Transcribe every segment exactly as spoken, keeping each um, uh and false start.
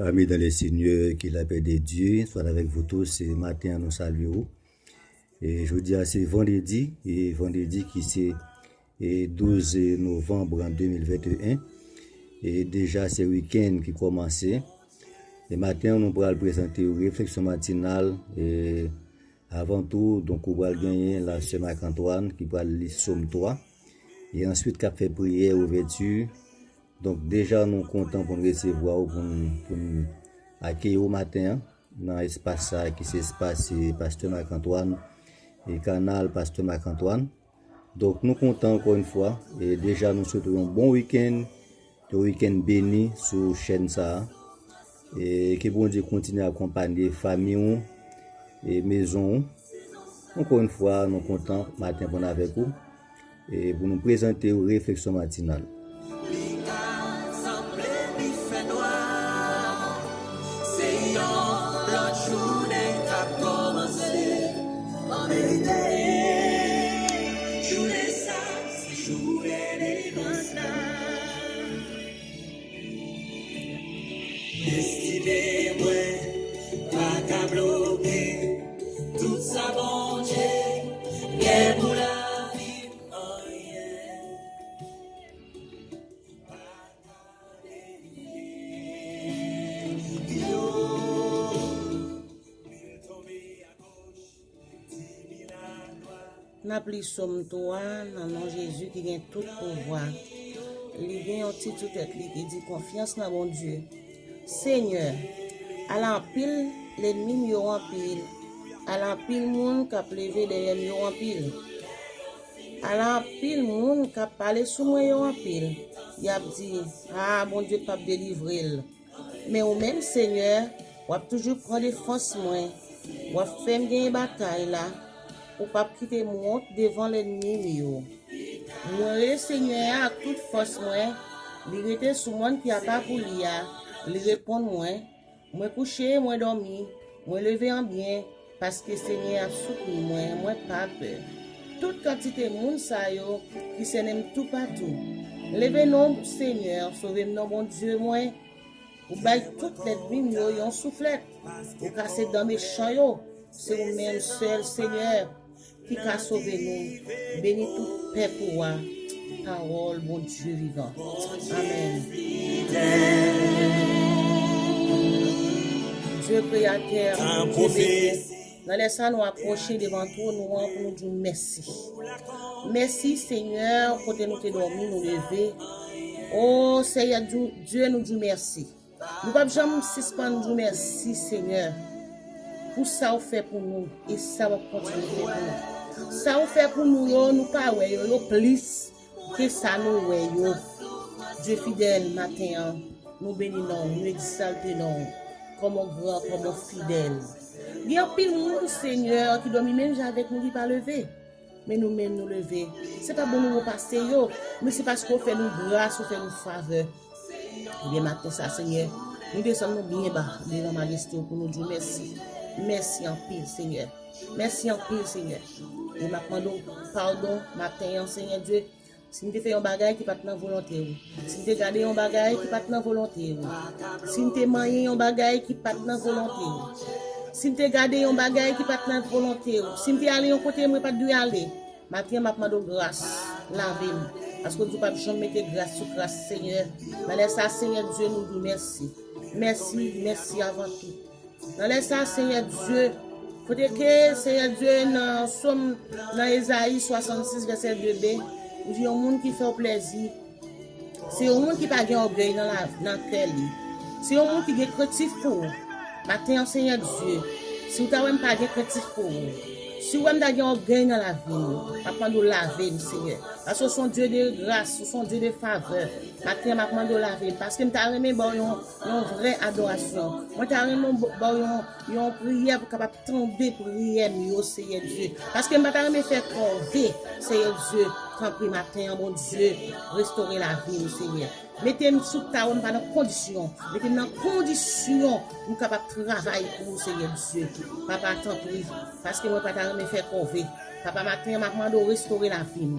Amis dans le Seigneur, que la paix de Dieu soit avec vous tous. E maten an, nou salye w. E jodi a, se vandredi, e vandredi ki se, e douz novanm de mil venteyen. E deja, se wikenn ki kòmanse. E maten an, nou pral prezante w refleksyon matinal. E avan tou, donk, ou pral genyen la sè Marc Antoine ki pral li Sòm twa. E answit, k ap fè priyè ouvèti. Donk, deja, nou kontan pou n resevwa w, pou n, pou n akeyi w maten an nan espas sa a ki se espas, e, Pastè Marc Antoine, e kanal Pastè Marc Antoine. Donk, nou kontan ankò yon fwa. E deja, nou swete w yon bon wikenn, yon wikenn beni sou chèn sa a. E ke Bondye kontinye akonpanye fanmi w e mezon w. Ankò yon fwa, nou kontan maten pou n avèk ou. E pou nou prezante w refleksyon matinal. Li ka sanble li fè nwa, se yon lòt jounen k ap kòmanse. An verite, jounen sa, se jounen delivrans la. Destine mwen pa ka bloke tout sa Bondye gen pou lavi m, anyen pa ka delivre yo. N ap li Sòm twa nan non Jezi ki gen tout pouvwa. Li gen yon tit sou tèt li ki di, Konfyans nan Bondye. Senyè, ala anpil lènmi m yo anpil, ala anpil moun k ap leve dèyè m yo anpil. Ala anpil moun k ap pale sou mwen yo anpil. Y ap di, A, Bondye p ap delivre l. Men ou menm, Senyè, w ap toujou pran defans mwen. W ap fè m genyen batay la. Ou p ap kite m wont devan lènmi m yo. Mwen rele Senyè a ak tout fòs mwen. Li rete sou mòn ki apa pou li a. Li reponn mwen. Mwen kouche, mwen dòmi. Mwen leve an byen, paske Senyè a ap soutni mwen. Mwen pa pè tout kantite moun sa yo ki sènen m toupatou. Leve non, Senyè, sove m non, Bondye mwen. Ou bay tout lènmi m yo yon souflèt. Ou kase dan mechan yo. Se ou menm sèl, Senyè, ki ka sove nou. Beni tout pèp ou a. Pawòl Bondye vivan. Amèn. Dye kreyatè, Bondye beni. Nan lè sa, nou apwoche devan twòn ou an pou nou di w mèsi. Mèsi, Senyè, kote nou te dòmi, nou leve. O Senyè Dye, nou di w mèsi. Nou p ap janm sispann di w mèsi, Senyè, pou sa w fè pou nou e sa w ap kontinye fè pou nou. Sa w fè pou nou yo, nou pa wè yo, yo plis ke sa nou wè yo. Dye fidèl, maten an, nou beni non w, nou egzalte non w, kòman w gran, kòman w fidèl. Gen anpil moun, Senyè, ki dòmi menm jan avèk nou, ki pa leve. Men nou menm, nou leve. Se pa bon nou yo pase yo, men se paske w fè nou gras, w fè nou favè. Ebyen, maten sa, Senyè, nou desann nou byen ba devan majeste w pou nou di w mèsi. Mèsi anpil, Senyè. Mèsi anpil, Senyè. E m ap mande w padon maten an, Senyè Dye. Si m te fè yon bagay ki pa t nan volonte w, si m te gade yon bagay ki pa t nan volonte w, si m te manyen yon bagay ki pa t nan volonte w, si m te gade yon bagay ki pa t nan volonte w, si m te ale yon kote mwen pa t dwe ale, maten an m ap mande w gras, lave m, paske w di w p ap janm mete gras sou kras, Senyè. Nan lè sa, Senyè Dye, nou di w mèsi. Mèsi, mèsi avan tout. Nan lè sa, Senyè Dye, kote ke, Senyè Dye, nan Sòm, nan Ezayi swasannsis, vèsè de b, ou di yon moun ki fè w plèzi, se yon moun ki pa gen ògèy nan la, nan kè li. Se yon moun ki gen krentif pou ou. Maten an, Senyè Dye, si w ta wè m pa gen krentif pou ou, si w wè m ta gen ògèy nan lavi m, m ap mande w lave m, Senyè. Paske w se yon Dye de gras, w se yon Dye de favè. Maten an, m ap mande w lave m, paske m ta renmen ba w yon yon vrè adorasyon. Mwen ta renmen ba w yon, yon priyè pou kapab tande priyè m yo, Seyè Dye. Paske m pa ta renmen fè kòve, Seyè Dye. Tanpri, maten an, Bondye, restore lavi m, Seyè. Mete m sou ta w, m pa nan kondisyon. Mete m nan kondisyon pou m kapab travay pou ou, Seyè Dye. Papa, tanpri, paske mwen pa ta renmen fè kòve. Papa, maten an, m ap mande w restore lavi m.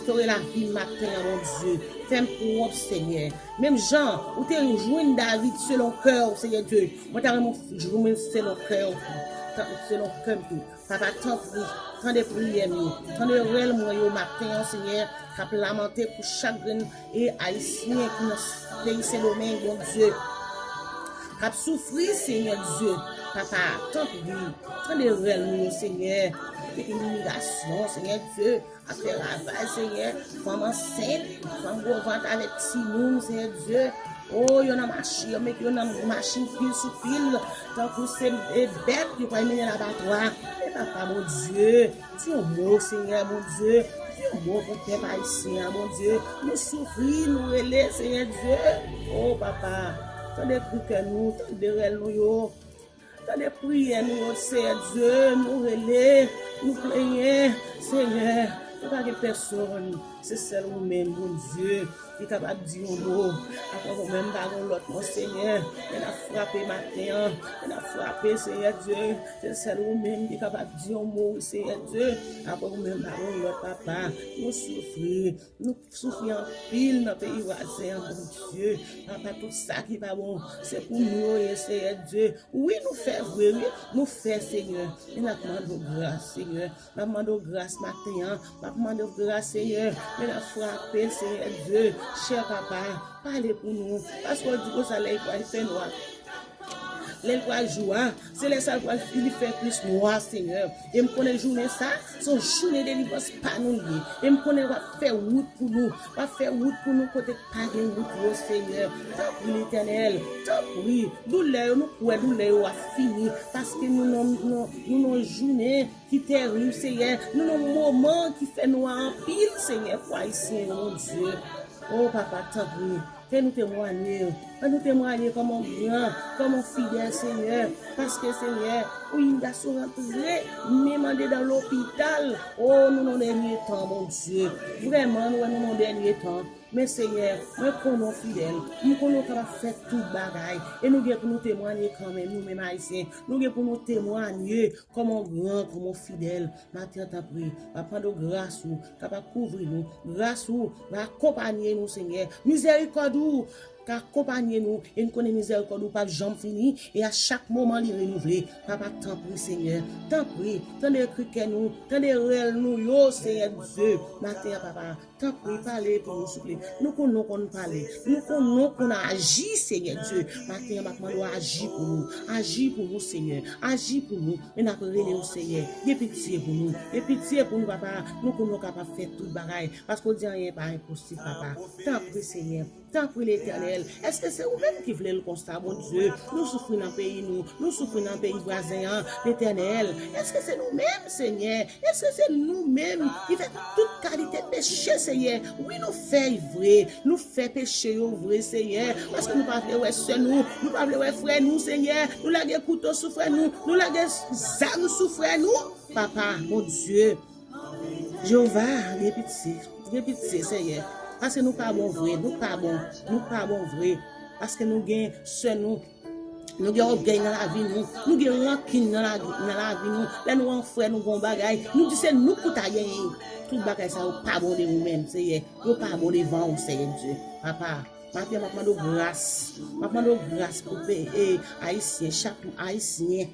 Restore lavi m maten an, Bondye. Fè m pwòp, Senyè. Menm jan ou te jwenn David selon kè w, Senyè Dye, mwen ta renmen w jwenn mwen selon kè w tou, selon kè m tou. Papa, tanpri, tande priyè m yo, tande rèl mwen yo maten an, Senyè, k ap lamante pou chak grenn e Ayisyen ki nan peyi Sendomeng, Bondye, k ap soufri, Senyè Dye. Papa, tanpri, tande rèl nou yo, Senyè, ki gen imilyasyon, Senyè Dye, ap fè ravaj, Senyè. Fanm ansent, fanm gwo vant avèk timoun, Senyè Dye. O, yo nan machin, yo met yo nan machin pil sou pil, tankou se e bèt yo pral mennen labatwa. Men papa Bondye, di yon mo, Senyè Bondye, di yon mo pou pèp ayisyen an, Bondye. Nou soufri, nou rele, Senyè Dye. O, papa, tande kri kè nou, tande rèl nou yo. Tande priyè nou yo, Seyè Dye, nou rele, nou plenyen, Seyè, nou pa gen pèsonn, se sèl ou menm, Bondye, ki kapab di yon mo. Apa ou menm, pa gen lòt non, Seyè, men n ap frape maten an, men n ap frape, Seyè Dye, se sèl ou menm ki kapab di yon mo, wi, Seyè Dye, apa ou menm, pa gen lòt, Papa, nou soufri, nou soufri anpil nan peyi vwazen an, Bondye, Papa, tout sa ki pa bon, se pou nou yo ye, Seyè Dye, Wi, nou fè vre, wi. Nou fè, Senyè. E n ap mande w gras, Senyè. N ap mande w gras maten an. N ap mande w gras, Senyè. Men n ap frape, Senyè Dye. Chè Papa, pale pou nou. Paske w di konsa lè l pral fè nwa. Lè l pral jou a, se lè sa l pral li fè plis nwa, Senyè. E m konnen jounen sa, se yon jounen delivrans pa nou l ye. E m konnen w ap fè wout pou nou. W ap fè wout pou nou kote k pa gen wout yo, Senyè. Tanpri, Letènèl, tanpri. Doulè yo, nou kwè doulè yo ap fini. Paske nou nan, nou, nou nan jounen ki terib, Senyè. Nou nan moman ki fè nwa anpil, Senyè, pou Ayisyen yo, Bondye. O, Papa, tanpri. Fè nou temwanye. Fè nou temwanye kòman w gran, kòman w fidèl, Senyè. Paske, Senyè, ou yon gason rantre menm andedan lopital. O, nou nan dènye tan, Bondye. Vrèman, nou wè nou nan dènye tan. Men, Senyè, mwen konnen w fidèl. M konnen w kapab fè tout bagay. E nou gen pou nou temwanye kanmenm, nou menm Ayisyen. Nou gen pou nou temwanye kòman w gran, kòman w fidèl. Maten an, tanpri, m ap mande w gras ou kapab kouvri nou. Gras ou va akonpanye nou, Senyè. Mizèrikòd ou ka akonpanye nou. E n konnen mizèrikòd ou p ap janm fini. E a chak moman li renouvle. Papa, tanpri, Senyè. Tanpri, tande kri kè nou. Tande rèl nou yo, Senyè Dye. Maten an, Papa. Tanpri, pale pou nou, souple. Nou konnen w konn pale. Nou konnen w konn aji, Senyè Dye. Maten an, m ap mande w aji pou nou. Aji pou nou, Senyè. Aji pou nou. Men n ap rele w, Senyè. Gen pitye pou nou. Gen pitye pou nou, Papa. Nou konnen w kapab fè tout bagay. Paske w di anyen pa enposib, Papa. Tanpri, Senyè. Tanpri, Letènèl, èske se ou menm ki vle l konsa, Bondye? Nou soufri nan peyi nou, nou soufri nan peyi vwazen an, Letènèl. Èske se nou menm, Senyè? Èske se nou menm ki fè tout kalite peche, Senyè? Wi, nou fè vre, nou fè peche yo vre, Senyè, paske nou pa vle wè sè nou, nou pa vle wè frè nou, Senyè. Nou lage kouto sou frè nou, nou lage zam sou frè nou, Papa, Bondye. Jewova, gen pitye, gen pitye, Senyè. Paske nou pa bon vre, nou pa bon, nou pa bon vre. Paske nou gen sè nou, nou gen ògèy nan lavi nou, nou gen rankin nan la, nan lavi nou. Lè nou an frè, nou gen yon bagay, nou di se nou pou ta genyen. Tout bagay sa yo pa bon de ou menm, Senyè. Yo pa bon devan ou, Senyè Dye. Papa, maten an, m ap mande w gras. M ap mande w gras pou pe, e, Ayisyen, chak Ayisyen.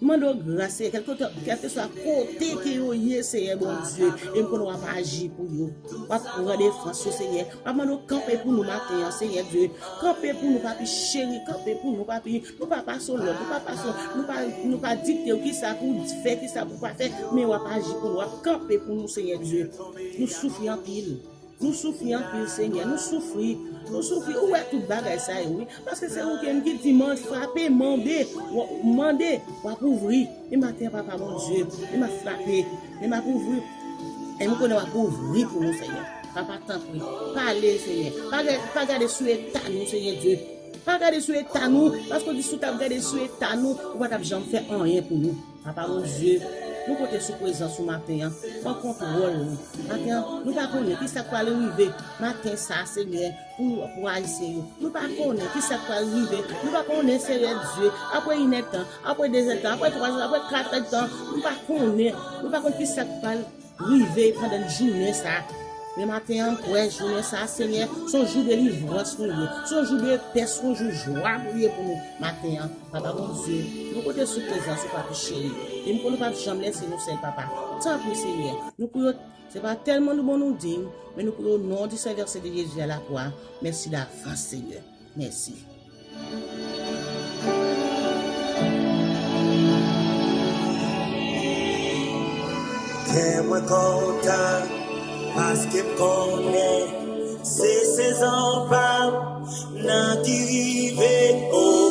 M mande w gras, Senyè, kèlkeswa, kèlkeswa kote ke yo ye, Senyè Bondye, e m konnen w ap aji pou yo. W ap pran defans yo, Senyè. M ap mande w kanpe pou nou maten an, Senyè Dye. Kanpe pou nou, Papi cheri, kanpe pou nou, Papi. Nou pa pase w lòd, nou pa pase w, nou pa, nou pa dikte w kisa pou w fè, kisa pou w pa fè, men w ap aji pou nou, w ap kanpe pou nou, Senyè Dye. Nou soufri anpil. Nou soufri anpil, Senyè. Nou soufri. Nou soufri. Ou wè tout bagay sa yo, wi. Paske se ou menm ki di, man, frape, mande, w-, mande, w ap ouvri. E maten, Papa Bondye, e m ap frape, e m ap ouvri. E m konnen w ap ouvri pou nou, Senyè. Papa, tanpri, pale, Senyè. Pa ga-, pa gade sou eta nou, Senyè Dye. Pa gade sou eta nou, paske w di si w t ap gade sou eta nou, ou pa t ap janm fè anyen pou nou. Papa Bondye, nou konte sou prezans ou maten an. Pran kontwòl nou. Maten an, nou pa konnen kisa k pral rive maten sa, Senyè, pou, pou Ayisyen yo. Nou pa konnen kisa k pral rive. Nou pa konnen, Senyè Dye, apre inèdtan, apre dezèdtan, apre twazèdtan, apre katèdtan. Nou pa konnen. Nou pa konnen kisa k pral rive pandan jounen sa. Men maten an, m kwè jounen sa a, Senyè, se yon jou delivrans nou ye. Se yon jou de pè, se yon jou jwa pou ye pou nou maten an. Papa Bondye, nou pote sou prezans ou, Papi cheri. E m konnen w p ap janm lese nou sèl, Papa. Tanpri, Senyè, nou priye w, se pa tèlman nou bon nou diy, men nou priye w o non di Sen Vèse de Jezi a la kwa. Mèsi davans, Senyè. Mèsi. Kè mwen kontan paske m konnen se sezon pa m nan ki rive. Oh.